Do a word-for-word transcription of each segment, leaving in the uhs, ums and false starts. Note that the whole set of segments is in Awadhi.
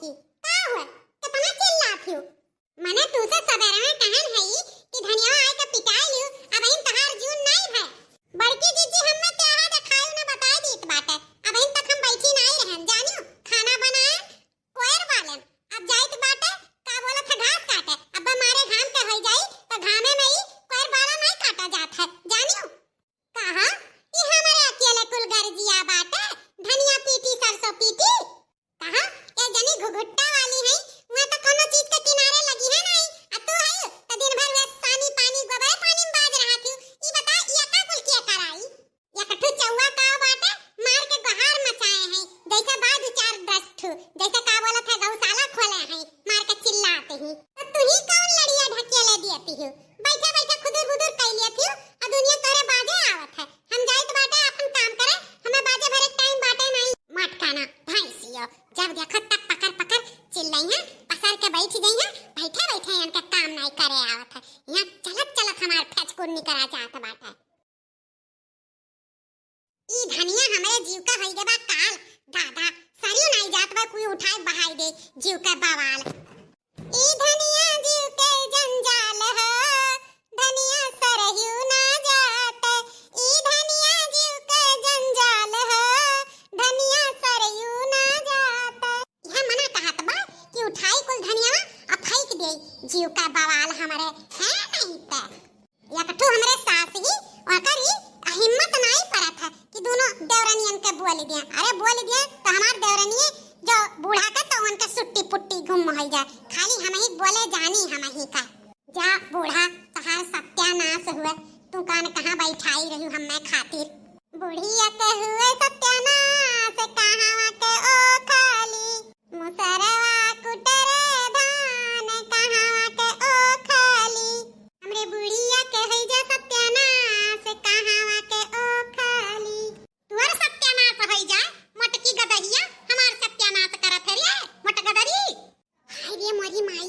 की का हुआ? कितना चिल्लात हो? मने तू से सबेरे में कहन हई कि धनिया आए के पिटाई लियो, अबहिन तहार जून नाई भय। बड़की जीजी हम्मे त्याहा देखायु न बताई दीत बाटे, अबहिन तक हम बैठी नाई रहन, जानियो खाना बनाए कोयर बालन, अब जाइत बाटे का बोलत है घास काटे, अब मारे घाम के होई जाई तो घामे में ही कोयर बाला नाई काटा जात है, जानियो। कहा, ई हमरे अकेले कुल गर्जिया बाटे, धनिया पीटी, सरसों पीटी। कहा, ए जनी घुघुट्टा वाली है, वहाँ तो कोनो चीज के किनारे लगी है नहीं, आ तू है तो दिन भर वह पानी, पानी, गोबरे पानी में बाज रहा थी। ई बता, ई का कुल किया कराई? एक ठू चौवा का बाटे, मार के गोहार मचाए हैं, जैसे बाज चार दस ठू, जैसे का बोलत है गौशाला खोले हैं, मार के चिल्लाते ही। तो तू ही कौन लड़िया ढकेले दियती हो? बैठे बैठे खुदुर बुदुर कई लियती हो, और दुनिया तोरे बाजे आवत है। हम जाइत बाटे आपन काम करे, हमें बाजे भरे टाइम बाटे नहीं। मटकाना भैंसियो, जब देखो तब पकड़ पकड़ चिल्लाई है, पसर के बैठ गई है, बैठे बैठे इनके काम नहीं करे आवत है। यहाँ चलत चलत हमार फेचकुन निकरा जात बाटे। ई धनिया हमरे जीव का होई गे बा काल, दादा, सरियो नाई जात बा, कोई उठाए बहाई दे, जीव के बवाल। ई धनिया जीव के जंजाल हो, धनिया सरयू ना जात। ई धनिया जीव के जंजाल हो, धनिया सरयू ना जात। यह मना कहत बा कि उठाई कुल धनिया आ फेंक दे, जीव का बवाल हमरे है नहीं ते। एक ठो हमरे सास ही, ओकर ही हिम्मत नाई परत है कि दोनों देवरनियन के बोल दिया। अरे बोल दिया तो हमार देवरनिये जो बूढ़ा के तो उनके सुट्टी पुट्टी गुम हो जाए। खाली हम ही बोले जानी हम ही का। जा बूढ़ा, तहार सत्यानाश हुए, तू कान कहाँ बैठाई रही हमें खातिर। बुढ़िया के हुए सत्यानाश, कहाँ के ओ खाली। मुसरवा कुटरे धान, कहावा के ओ खाली। हमरे बुढ़िया के है जा सत्यानाश, कहावा के ओ खाली। तुअर सत्यानाश है जा, मोटकी गदहिया, हमार सत्यानाश करत है रे, मोट गदरी। हाय रे मोरी माई,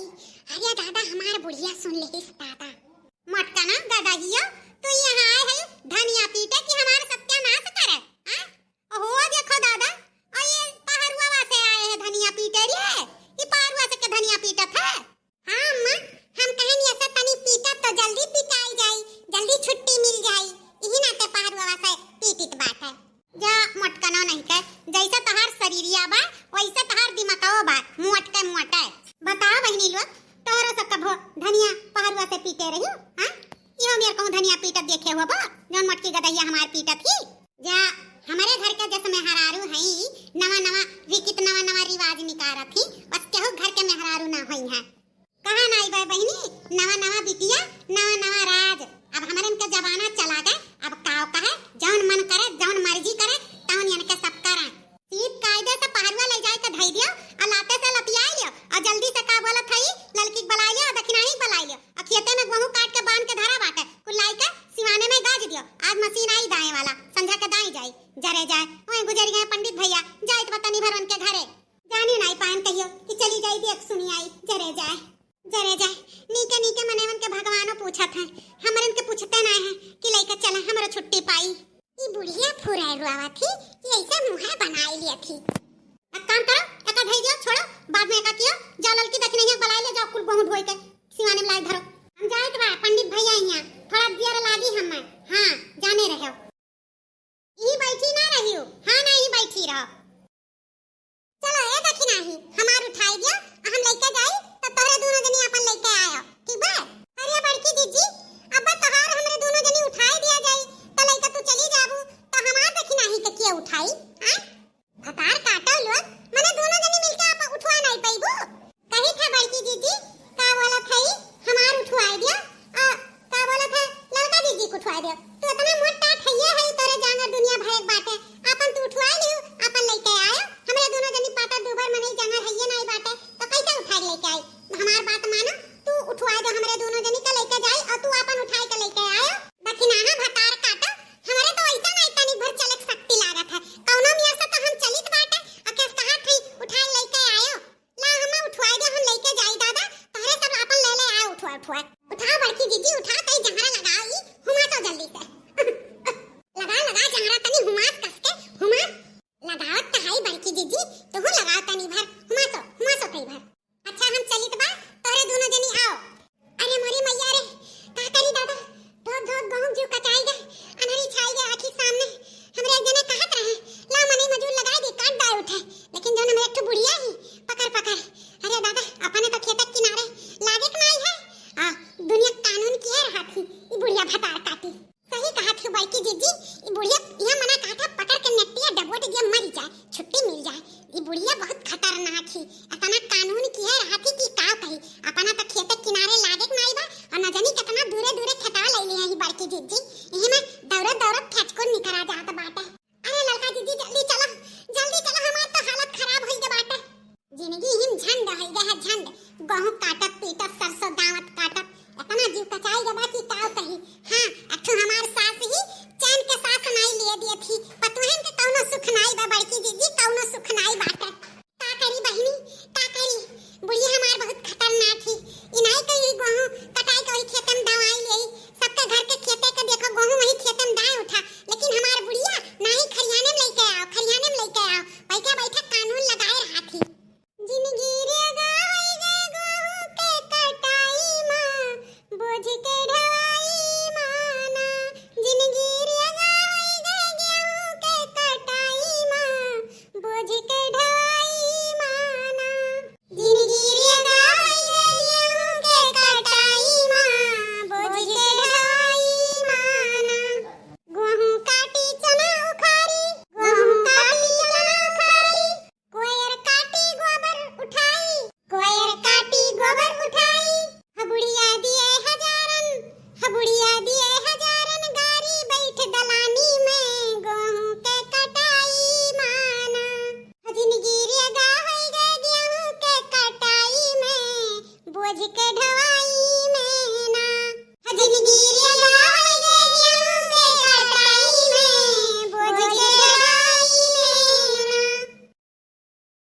अरे दादा, हमार बुढ़िया सुन लेहिस दादा। मोटका ना गदहिया, तू यहाँ आए है धनिया पीटे कि हमार सत्यानाश करे, हाँ? ओहो, देखो दादा, और ये पहरुआ से आए हैं धनिया पीटे रे। ये पहरुआ से के धनिया पीटत है? हाँ अम्मा, हम कहन ऐसे तनी पीटत तो जल्दी पिटाई जाई, जल्दी छुट्टी मिल जाई, यही नाते पहरुआ से पीटित बाटे। जा मोटकनो नहीं के, जैसे तहार शरीरिया बा, वैसे तहार दिमागो बा, मोट के मोट है। बताओ बहिनी लोग, तोहरो सब कभो धनिया पहरुआ से पीटे रही हो, हाँ? इहो मेर कहूँ धनिया पीटत देखे हो बा, जौन मोटकी गदहिया हमार पीटत ही? जा, हमरे घर के जस मेहरारू हई, नवा नवा विकित नवा नवा रिवाज निकारत ही, बस केहू घर के मेहरारू ना होई है। कहाँ नाई बा बहिनी, नवा नवा बिटिया, नवा नवा राज। अब हमरे इनके जमाना चला गए, अब काव कहे, जौन मन करे, जौन मर्जी करे, तौन इनके सब करे। सीप कायदे से पहरुआ ले जाए के धई दियो, और लाते से लतियाई लियो, और जल्दी से का बोलत हई, ललकी के बुलाई लियो, और दखिनाही के बुलाई लियो, और खेते में गेहूं काट के बांध के धरा बाटे, कुल लाई के सिवाने में गाज दियो, आज मशीन आई दाएं वाला, संझा के दाई जाई, जरे जाए, वहीं गुजर गए पंडित भैया, जाइत बा तनी भर उनके घरे। जानी नाई पाएन कहियो कि चली जाई देख सुनी आई, जरे जाए, जरे जाए। नीके नीके मनेवन के भगवानो पूछत है, हमरन के पूछते नाई है कि लइका चला हमरो छुट्टी पाई। ई बुढ़िया फुराए रुआवा थी, ये ऐसे मुँह बनाए लिया थी। एक काम करो, एका धई दियो, छोड़ो, बाद में एका कियो, जाओ ललकी दखिनहिया के बुलाए ले जाओ, कुल गोहूं ढोई के सिवाने में लाई धरो। हम जाइत बा पंडित भैया यहाँ, थोड़ा देर लागी हमें। हाँ, जाने रहो। ई बैठी ना रहियो, हाँ ना ई बैठी रहो। चलो ए दखिनाही, हमार उठाई दियो, आ हम लइके जाई, त तोहरे दोनों जनी अपन लइके आयो, ठीक बा? अरे बड़की जीजी, अब तोहार हमरे दोनों जनी उठाई दिया जाई, त लइके तू चली जाबू, त हमार दखिनाही के के उठाई? आय? भतार काटो लोग, मने दोनों जनी मिलके आप उठवा नहीं पइबू? कही था बड़की जीजी, का बोलत हई, हमार उठवाई दियो, आ, का बोलत है, ललका जीजी के उठवाई दियो। तू इतना मोट टाट हइये है, तोरे जांगर दुनिया भर एक बाटे, आपन तू उठवाई लियो, आपन लइके आयो, हमरे दोनों जनी पातर दूबर मनई जांगर हइये नहीं बाटे, तो कैसे उठाई लइके आई? हमार बात मानो, तू उठवाई दो हमरे दोनों जनी के लइके जाई, और तू आपन उठाई के लइके आयो। दखिनाहा भतार काटो, हमरे तो ऐसा नहीं तनी भर चले के शक्ति लागत है, कौनो मियाँ से तो हम चलित बाटे, और केस कहा थी उठाई लइके आयो। ला, हमें उठवाए दे, हम लइके जाई दादा, तोहरे सब आपन ले ले आ, उठवा, उठवा। उठाओ बड़की जीजी, उठाओ, तई जहरा लगाओ ई, हुमा सो जल्दी से। लगा, लगा जहरा तनी हुमा। तार काटी। सही कहा थी बड़की जीजी, ई बुढ़िया यहाँ मना कहा था, पकड़ के नटिया डबोट दिया, मरी जाए, छुट्टी मिल जाए। ई बुढ़िया बहुत